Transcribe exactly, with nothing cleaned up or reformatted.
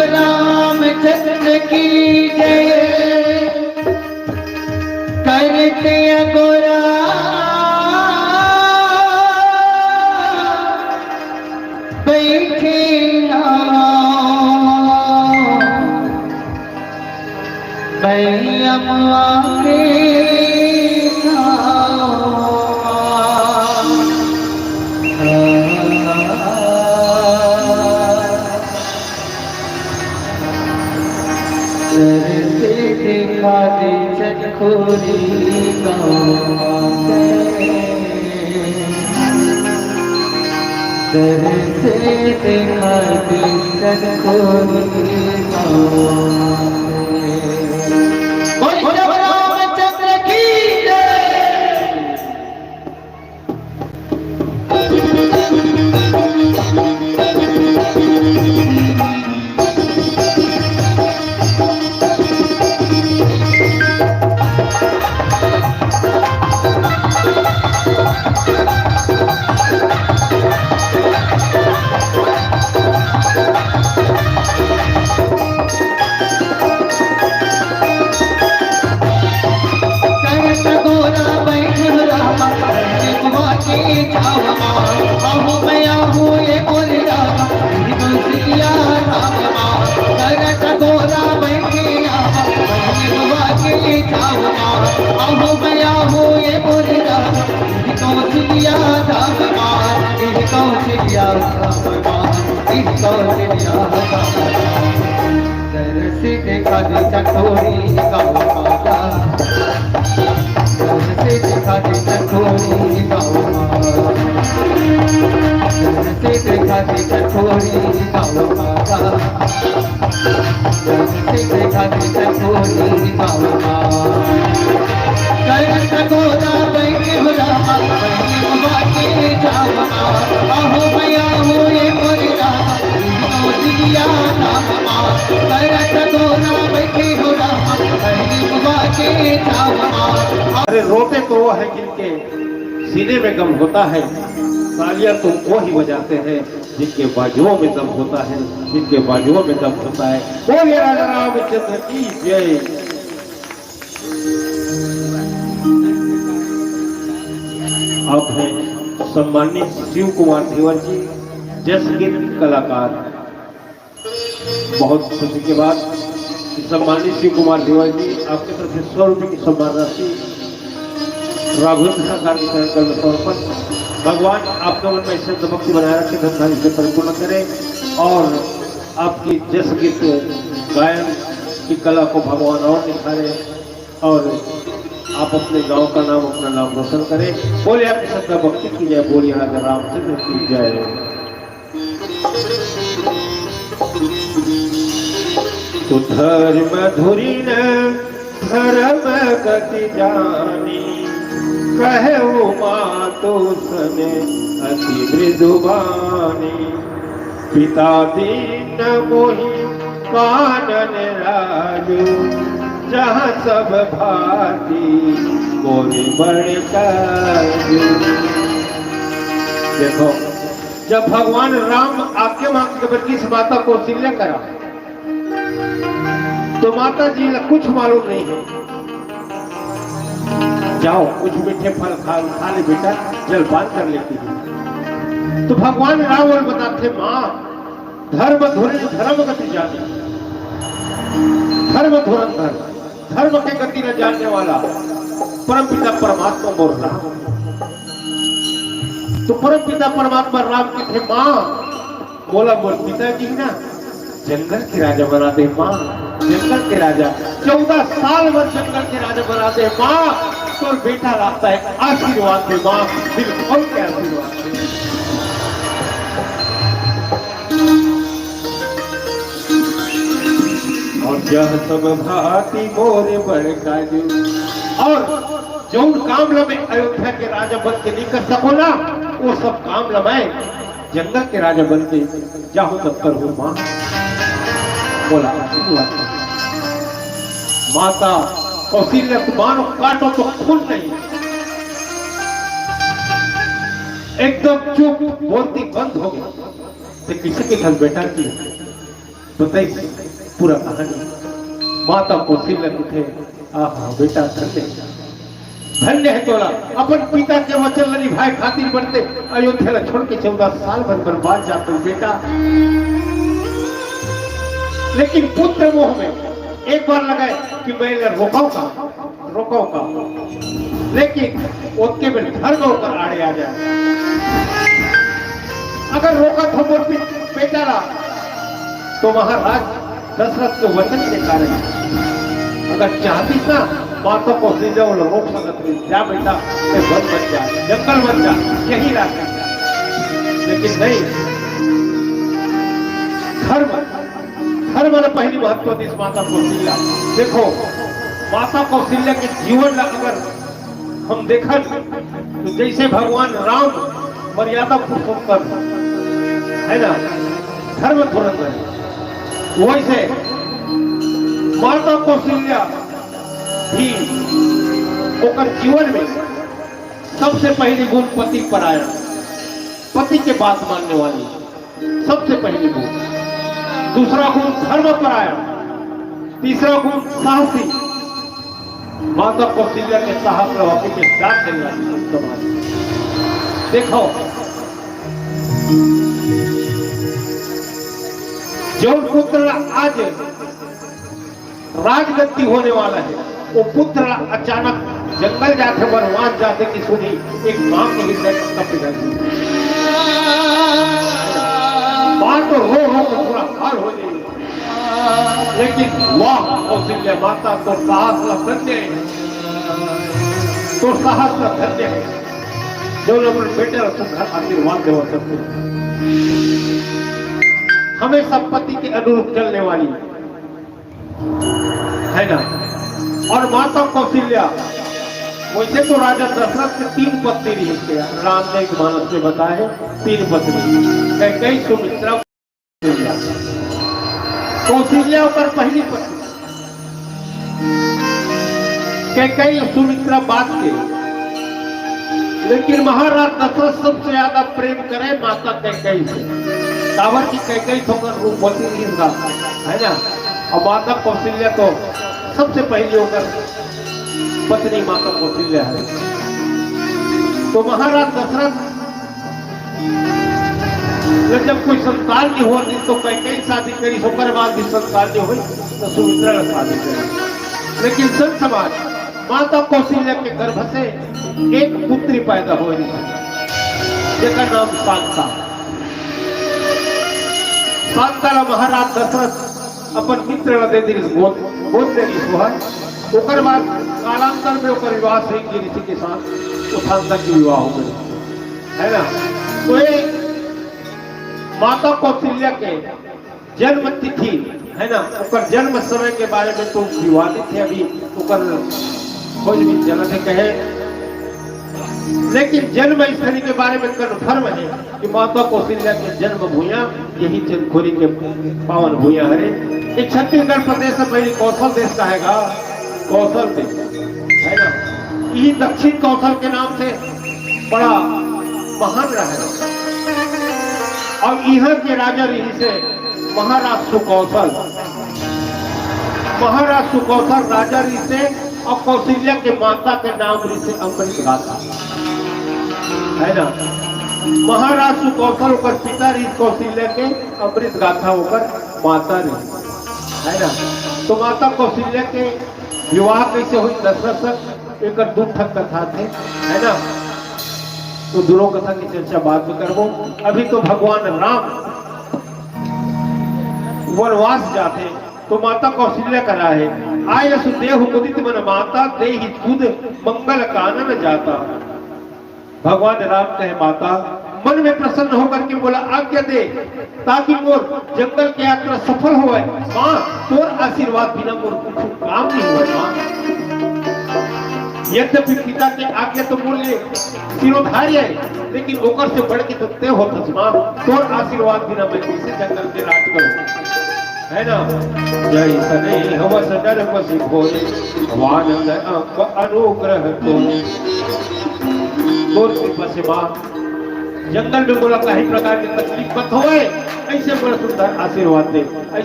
रामचंद्र की जय। करत अगोरा बैठे हवा, मैं अमवा के छावा। दर से देखा दे चटखोरी गाँव से। दर से देखा दे चटखोरी गाँव से। बोल जब रामचंद्र की जय। करत गोरा बैठ रामा, बहनवा के छावा मा। आहो मैं आहो ये मोरे रामा, तुलसिया रामा। करत गोरा बैठ रामा, बहनवा के छावा मा। आहो मैं आहो ये मोरे रामा, तुलसिया रामा। तुलसिया रामा, तुलसिया रामा। दर से देखा दे चटखोरी गाँव माता। दर से देखा दे चटखोरी गाँव माता। दर से देखा दे चटखोरी गाँव माता। दर से देखा दे चटखोरी गाँव माता। करत गोरा बैठ हो रामा, बहनवा के छावा मा। आहो मैं आहो ये मोरे रामा, तुलसिया रामा। करत गोरा बैठ हो रामा, बहनवा के छावा मा। अरे, रोते तो वो है जिनके सीने में गम होता है, तालियां तो वो ही बजाते हैं जिनके बाजुओं में दम होता है, जिनके बाजुओं में दम होता है। बोलिए राजा रामचंद्र की जय। आप हैं सम्मानित शिव कुमार धीवर जी, जस गीत कलाकार। बहुत खुशी की बात कि सम्मानित शिव कुमार धीवर जी, आपके तरफ से सौ रुपये की सम्मान राशि राघवेंद्र सरकार के चरण कमल में समर्पण। भगवान आपके मन में ऐसे भक्ति बनाए रखे, धन धान्य से परिपूर्ण करे और आपकी जस गीत गायन की कला को भगवान और निखारे और आप अपने गांव का नाम, अपना नाम रोशन करें। बोलिए आपकी श्रद्धा भक्ति की जय, बोलिए राजा रामचंद्र की जय। तो धर्म धुरी न धर्म गति जानी, कहे मातु सन अति मृदुबानी। पिता दीन मोहि कानन राजु, जहाँ सब भांति मोरे बड़ काजु। देखो, जब भगवान राम आज्ञा मांग के बल्कि माता कौशल्या करा, तो माता जी ला कुछ मालूम नहीं है। जाओ, कुछ मीठे फल खा, खा ले बेटा, जलपान कर लेती है। तो भगवान राम बोल बताते, माँ, धर्म धुरी धर्म गति जानी, धर्म धुरंधर, धर्म के गति न जानने वाला परमपिता परमात्मा बोल रहा। तो परमपिता परमात्मा राम कथे, माँ, मोला मोर पिताजी ना जंगल के राजा बना दे माँ, जंगल के राजा, चौदह साल भर जंगल के राजा बना दे माँ। तोर बेटा रास्ता है, आशीर्वाद दे माँ, दिल खोल के आशीर्वाद दे। और यह सब भांति मोरे बड़ काजु। और जौन काम ला मैं अयोध्या के राजा बन के नहीं कर सको ना, वो सब काम ला मैं जंगल के राजा बन के जाहूं तब करहूं माँ। बोला आशीर्वाद। माता कौशल्या को मारो काटो तो खून नहीं, एकदम चुप, बोलती बंद हो गई। ते किसे के घर बेटा की बताइस पूरा कहानी। माता कौशल्या कथे, आहा बेटा, धन्य, धन्य हे तोला, अपन पिता के वचन ल निभाए खातिर बरते अयोध्या ल छोड़ के चौदह साल भर बर्बाद जात हस बेटा। लेकिन पुत्र मोह में एक बार लगे कि मैं एला रोकंव का, रोकंव का, लेकिन ओतके बेर धर्म ओकर आड़े आ जाए। अगर रोकत हंव मोर पि-, बेटा ला, तो महाराज दशरथ के वचन के कारण, अगर चाहतिस ना, माता कौशल्या ओला रोक सकत रहिस, जा बेटा, ये वन बन जा, जंगल बन जा, यहीं रह। लेकिन नहीं, धर्म, धर्म ने पहली महत्व दिस माता कौशल्या। देखो, माता कौशल्या के जीवन ला अगर हम देखन तो जैसे भगवान राम मर्यादा पुरुषोत्तम, है ना, धर्म धुरंधर, वैसे माता कौशल्या भी ओकर जीवन में सबसे पहली गुण पति परायण, पति के बात मानने वाली, सबसे पहली गुण। दूसरा गुण धर्म परायण, तीसरा गुण साहसी। माता कौशल्या के साहस ला वाकई में दाद देने वाली संत समाज। देखो, जौन पुत्र आज राजगद्दी होने वाला है, वो पुत्र अचानक जंगल जाथे, वनवास जाथे कि सुनी एक माँ के हृदय का कप जाती। माँ तो रो रो के पूरा हाल हो जाएगी। लेकिन वाह कौशल्या माता, तोर साहस ला धन्य, तोर साहस ला धन्य, जो लोग अपने बेटे ला सुंदर आशीर्वाद देवत हे। हमेशा पति के अनुरूप चलने वाली, है ना। और माता कौशल्या, वैसे तो राजा दशरथ के तीन पत्नी रहिस हे, राम ने एक मानस में बताए हे, तीन पत्नी, कैकेयी, सुमित्रा, कौशल्या। कौशल्या ओकर पहली पत्नी। कैकेयी सुमित्रा बाद के, लेकिन महाराज दशरथ सबसे ज्यादा प्रेम करे माता कैकेयी से। काबर कि कैकेयी तो ओकर रूपवती रहिस, है ना, और माता कौशल्या तो सबसे पहली ओकर पत्नी माता कौशल्या है। तो महाराज दशरथ ले जब कोई संतान नहीं होवत रहिस तो कैकेयी शादी करिस, ओकर बाद भी संतान नहीं होइस तो सुमित्रा ला शादी करिस। लेकिन संत समाज, माता कौशल्या के गर्भ से एक पुत्री पैदा होइस, जेकर नाम शांता। शांता ला महाराज दशरथ अपन मित्र ला दे दिस, गोद, गोद दे दिस ओहर। ओकर बाद कालांतर में ओकर विवाह सिंह जी ऋषि के साथ, वो शांता के विवाह हो गे, है ना। तो ये माता कौशल्या के जन्म तिथि, है ना, ओकर जन्म समय के बारे में तो विवादित है, अभी ओकर खोजबीन चलत हे कहे, लेकिन जन्म स्थली के बारे में कन्फर्म है कि माता कौशल्या के जन्म भुइयां यही चंदखुरी के पावन भुइयां हरे। ये छत्तीसगढ़ प्रदेश से पहले कौशल देश कहेगा, कौशल देश, है ना, ये दक्षिण कौशल के नाम से बड़ा महान रहे। और इहाँ के राजा रहिस हे महाराज सुकौशल। महाराज सुकौशल राजा रहिस हे और कौशल्या के माता के नाम रहिस हे अमृत गाथा, है ना। महाराज सुकौशल ओकर पिता रहिस, कौशल्या के अमृत गाथा ओकर माता रहिस, है ना। तो माता कौशल्या के विवाह कैसे होइस दशरथ संग, एकर दू ठक कथा थे, है ना। तो दोनों कथा की चर्चा बाद में करबो। अभी तो भगवान राम वनवास जाथे, तो माता कौशल्या करा है, आयसु देहु मुदित मन माता, देहि तुध मंगल कानन जाता। भगवान राम कहे, माता, मन में प्रसन्न होकर के मोला आज्ञा दे, ताकि मोर जंगल के यात्रा सफल होवय। माँ, तोर आशीर्वाद बिना मोर कुछ काम नहीं होवय, माँ। यद्यपि पिता के आज्ञा तो मोर लिए शिरोधार्य है, लेकिन ओकर से बढ़ के तो ते होथस, माँ। तोर आशीर्वाद बिना मैं कैसे जंगल के राज करूँ? है ना? जय सने हवस डर पसी भोरे, वानर अम्ब अनुग्रह तोरे। तोर कृपा से माँ, जंगल में मोला कहीं प्रकार के तकलीफ मत होए, ऐसे बड़ा सुंदर आशीर्वाद दे, ऐसे